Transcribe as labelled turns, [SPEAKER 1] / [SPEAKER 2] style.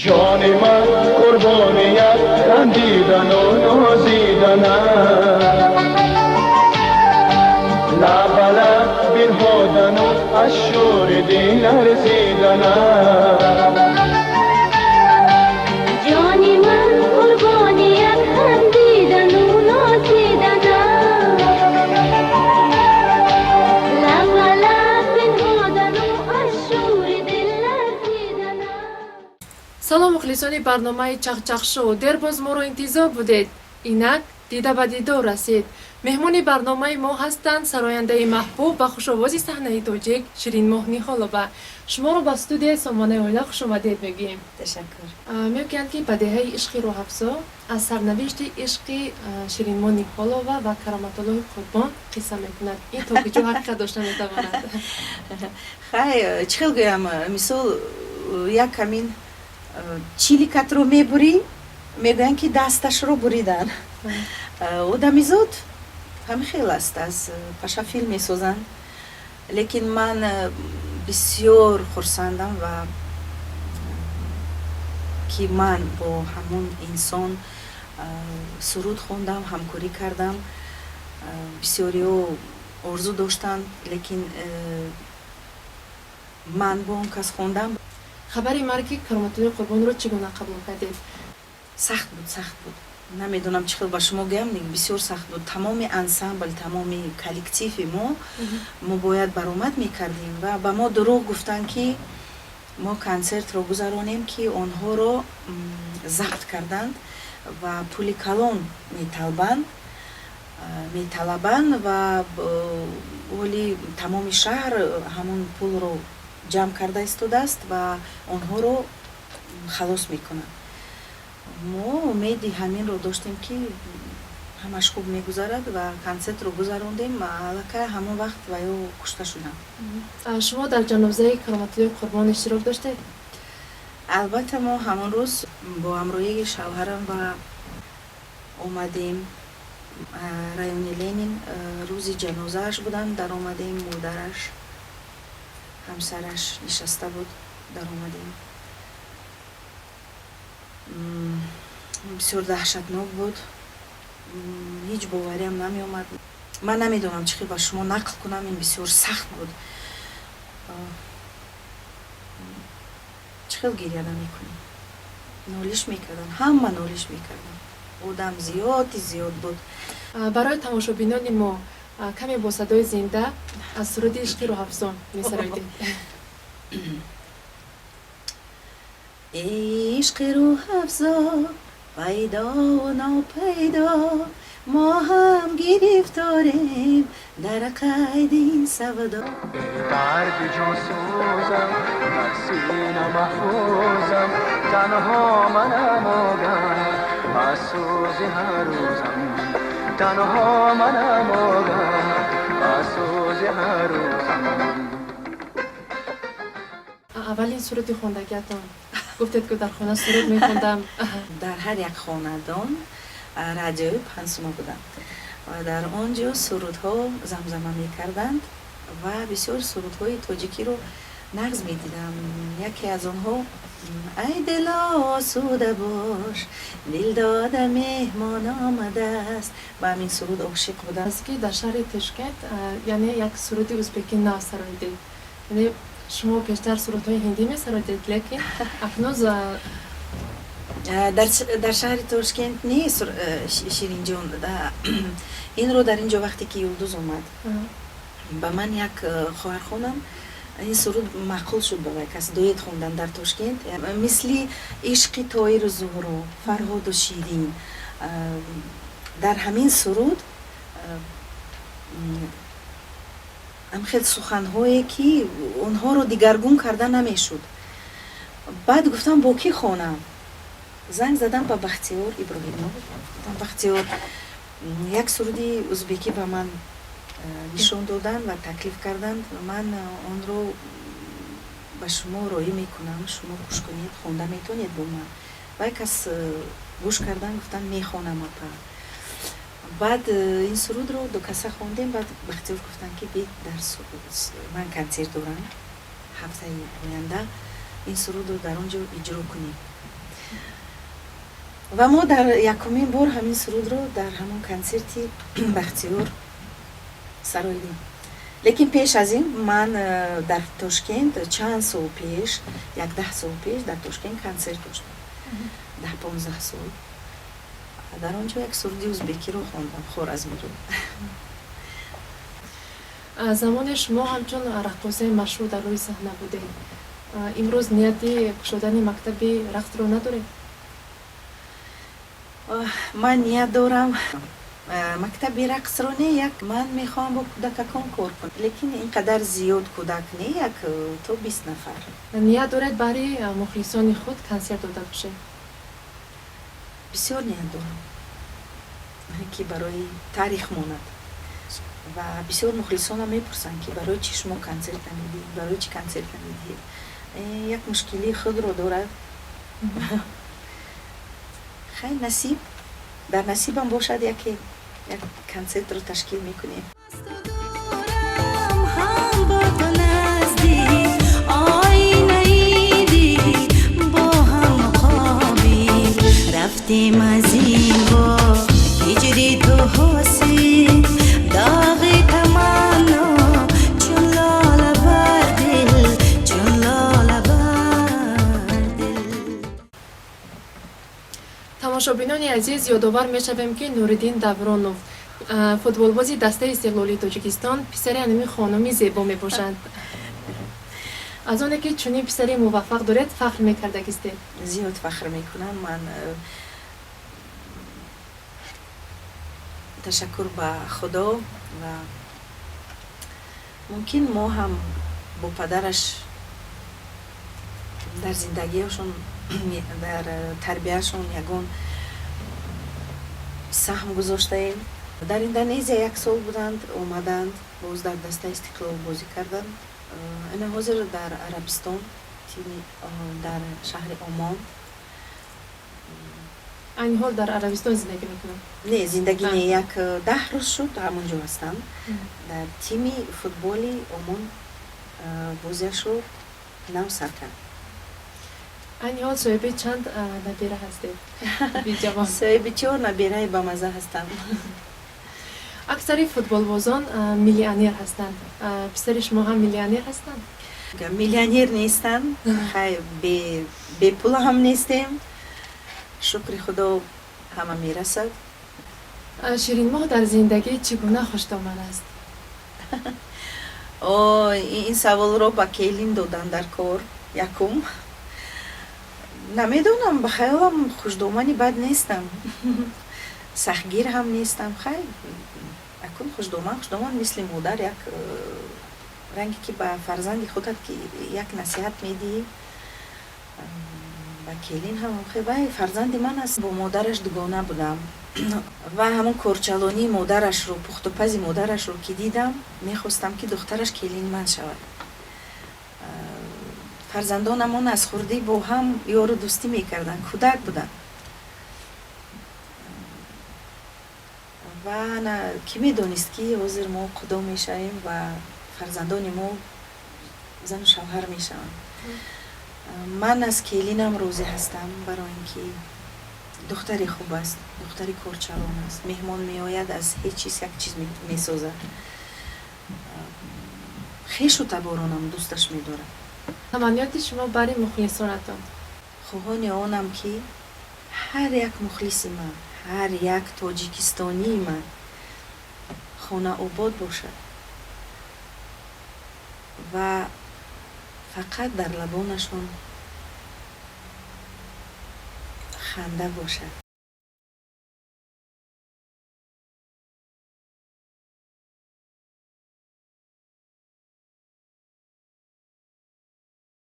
[SPEAKER 1] Ҷони ман қурбони як хандидану нозиданат, лаб ба лаб бинҳодану аз шӯри дил ларзиданат.
[SPEAKER 2] Ҷони ман қурбони як хандидану нозиданат, лаб ба лаб бинҳодану аз шӯри дил ларзиданат.
[SPEAKER 3] Салом, мухлисони барномаи Чақчақшоу. Дер боз моро интизор будед, инак дида ба дидор расид. Меҳмони барномаи мо ҳастанд сарояндаи маҳбуб ва хушовози саҳнаи тоҷик Ширинмоҳ Ниҳолова. Шуморо ба студияи сомонаи Оила хушомадед мегӯем.
[SPEAKER 4] Ташаккур.
[SPEAKER 3] Мегӯянд, ки бадеҳаи ишқи роҳафзо аз сарнавишти ишқи Ширинмоҳ Ниҳолова ва Кароматуллоҳи Қурбон қисса мекунад. Ин то куҷо ҳақиқат дошта метавонад?
[SPEAKER 4] Хай, чӣ хел гӯям, мисол, як камин чиликатро мебурӣ, мегӯянд, ки дасташро буридан. Одамизод ҳамин хел аст, аз паша филм месозанд. Лекин ман бисёр хурсандам ва ки ман бо ҳамон инсон суруд хондам, ҳамкорӣ кардам. Бисёриҳо орзу доштанд, лекин ман бо он кас хондам.
[SPEAKER 3] Хабари марги Кароматуллои Қурбонро чӣ гуна қабул кардед?
[SPEAKER 4] Сахт буд, сахт буд. Намедонам, чӣ хел ба шумо гӯям, бисёр сахт буд. Тамоми ансамбл, тамоми коллективи мо бояд баромад мекардем ва ба мо дурӯғ гуфтанд, ки мо консертро гузаронем, ки онҳоро забт карданд ва пули калон металабанд ва ҳоли тамоми шаҳр ҳамон пулро ҷамъ карда истодааст ва онҳоро халос мекунанд. Мо умеди ҳаминро доштем, ки ҳамаш хуб мегузарад, ва консертро гузарондем. Аллакай ҳамон вақт ва ё кушта шудам.
[SPEAKER 3] Шумо дар ҷанозаи Кароматуллои Қурбон иштирок доштед?
[SPEAKER 4] Албатта, мо ҳамон рӯз бо ҳамроҳии шавҳарам ва омадем райони Ленин. Рӯзи ҷанозааш буданд, даромадем, модараш, ҳамсараш нишаста буд, даромадем. Бисёр даҳшатнок буд, ҳеҷ бовариам намеомад. Ман намедонам, чӣ хел ба шумо нақл кунам, ин бисёр сахт буд. Чӣ хел гиря намекунем? Нолиш мекарданд, ҳама нолиш мекарданд, одам зиёди зиёд буд.
[SPEAKER 3] Барои тамошобинони мо каме бо садои зинда аз суруди ишқи роҳафзон месароидед.
[SPEAKER 4] Эй ишқи рӯҳафзо, пайдо нопайдо, мо ҳам гирифторем дар қайди ин савдо.
[SPEAKER 1] Дарди ҷонсӯзам, дар сина маҳфузам, танҳо манам огаҳ аз сӯзи ҳаррӯзам, танҳо манам огаҳ аз сӯзи ҳаррӯзам.
[SPEAKER 3] Аввалин суруди хондагиатон, гуфтед, ки дар хона суруд мехондам.
[SPEAKER 4] Дар ҳар як хонадон радиои пансума буданд ва дар он ҷо сурудҳо замзама мекарданд ва бисёр сурудҳои тоҷикиро нағз медидам. Яке аз онҳо: «Ай дил, осуда бош, дил дода меҳмон омадааст». Ба ҳамин суруд ошиқ будам.
[SPEAKER 3] Ки дар шаҳри Тошкент, яъне як суруди узбекӣ нав сароидед. Яъне шумо пештар сурудҳои ҳиндӣ месароидед, лекин акнун
[SPEAKER 4] Дар шаҳри Тошкент не, Ширинҷон, инро дар ин ҷо, вақте ки Юлдуз омад, ба ман як хоҳархонам ин суруд маъқул шуд, ба вай кас дуэт хондан дар Тошкент. Мисли ишқи Тоиру Зуҳро, Фарҳоду Ширин, дар ҳамин суруд ам хел суханҳое, ки онҳоро дигаргун карда намешуд. Баъд гуфтам, бо кӣ хонам? Занг задам ба Бахтиёр Иброҳимов, гуфтам: «Бахтиёр, як суруди узбекӣ ба ман нишон доданд ва таклиф карданд, ман онро ба шумо роҳӣ мекунам, шумо гӯш кунед, хонда метавонед бо ман?» Вай кас гӯш кардан, гуфтанд: «Мехонам, апа». Баъд ин сурудро дукаса хондем. Баъд Бахтиёр гуфтанд, ки бед, дар ман консерт дорам ҳафтаи оянда, ин сурудро дар он ҷо иҷро кунем. Ва мо дар якумин бор ҳамин сурудро дар ҳамон консерти Бахтиёр сароидем. Лекин пеш аз ин ман дар Тошкент чанд сол пеш, як 10 сол пеш, дар Тошкент консерт доштам, 10-15 сол. Дар он ҷо як суруди узбекиро хондам, хоразмиро.
[SPEAKER 3] Замоне шумо ҳамчун раққосаи машҳур дар рӯи саҳна будед. Имрӯз нияти кушодани мактаби рақсро надоред?
[SPEAKER 4] Ман ният дорам, мактаби рақсро не, як ман мехоҳам бо кӯдакакон кор кунам, лекин ин қадар зиёд кӯдак не, як то 20 нафар.
[SPEAKER 3] Ният доред баҳри мухлисони худ консерт дода бошед?
[SPEAKER 4] Бисёр ният дорам, ки барои таърих монад. Ва бисёр мухлисонам мепурсанд, ки барои чӣ шумо консерт намедиҳед, барои чӣ консерт намедиҳед. Як мушкилии худро дорад. Хай, насиб, дар насибам бошад, яке як консертро ташкил мекунем.
[SPEAKER 2] Ҳам бо ту наздик, оинаи дил, бо ҳам муқобил рафтем. Аз ин боғ ҳиҷри ту ҳосил, доғи таманно чун лола бар дил, чун лола бар дил.
[SPEAKER 3] Тамошобинони азиз, ёдовар мешавем, ки Нуриддин Давронов, футболбози дастаи Истиқлолии Тоҷикистон, писари анами хонуми зебо мебошанд. Аз оне ки чунин писари муваффақ доред, фахр мекардагистед?
[SPEAKER 4] Зиёд фахр мекунам ман. Ташаккур ба Худо. Ва мумкин мо ҳам бо падараш дар зиндагиашон, дар тарбияашон ягон саҳм гузоштаем. Дар Индонезия як сол буданд, омаданд, боз дар дастаи Истиқлол бозӣ карданд. Ина ҳозир дар Арабистон, тими дар шаҳри Омон.
[SPEAKER 3] Айни ҳол дар Арабистон зиндагӣ мекунанд?
[SPEAKER 4] Не, зиндагӣ не, як 10 рӯз шуд, ҳамон ҷо ҳастанд. Дар тими футболи Омон бозиашро нав сар кард.
[SPEAKER 3] Айни ҳол соҳиби чанд набира ҳастед, биҷавон?
[SPEAKER 4] Соҳиби чор набираи бамаза ҳастам.
[SPEAKER 3] Аксари футболбозон миллионер ҳастанд. Писари шумо ҳам миллионер ҳастанд?
[SPEAKER 4] Миллионер нестанд, хай, бепул ҳам нестем, шукри Худо, ҳама мерасад.
[SPEAKER 3] Ширинмоҳ дар зиндагӣ чӣ гуна хушдоман аст?
[SPEAKER 4] Ой, ин саволро ба келин додан дар кор. Якум намедонам, ба хаёлам хушдомани бад нестам, сахтгир ҳам нестам. Хай, акун хушдоман, хушдоман мисли модар, як ранге ки ба фарзанди худат ки як насиҳат медиҳӣ, ба келин ҳам. Вай фарзанди ман аст. Бо модараш дугона будам ва ҳамон корчалонии модарашро, пухтупази модарашро ки дидам, мехостам, ки духтараш келини ман шавад. Фарзандонамон аз хурдӣ бо ҳам ёру дӯстӣ мекарданд, кӯдак буданд. Ва ана кӣ медонист, ки ҳозир мо худо мешавем ва фарзандони мо зану шавҳар мешаванд. Ман аз келинам розӣ ҳастам, барои ин ки духтари хуб аст, духтари корчалон аст. Меҳмон меояд, аз ҳеҷ чиз як чиз месозад. Хешу таборонам дӯсташ медорад.
[SPEAKER 3] Таманниёти шумо барои мухлисонатон?
[SPEAKER 4] Хоҳони онам, ки ҳар як мухлиси ман, ҳар як тоҷикистонии ман хонаобод бошад ва фақат дар лабонашон ханда бошад.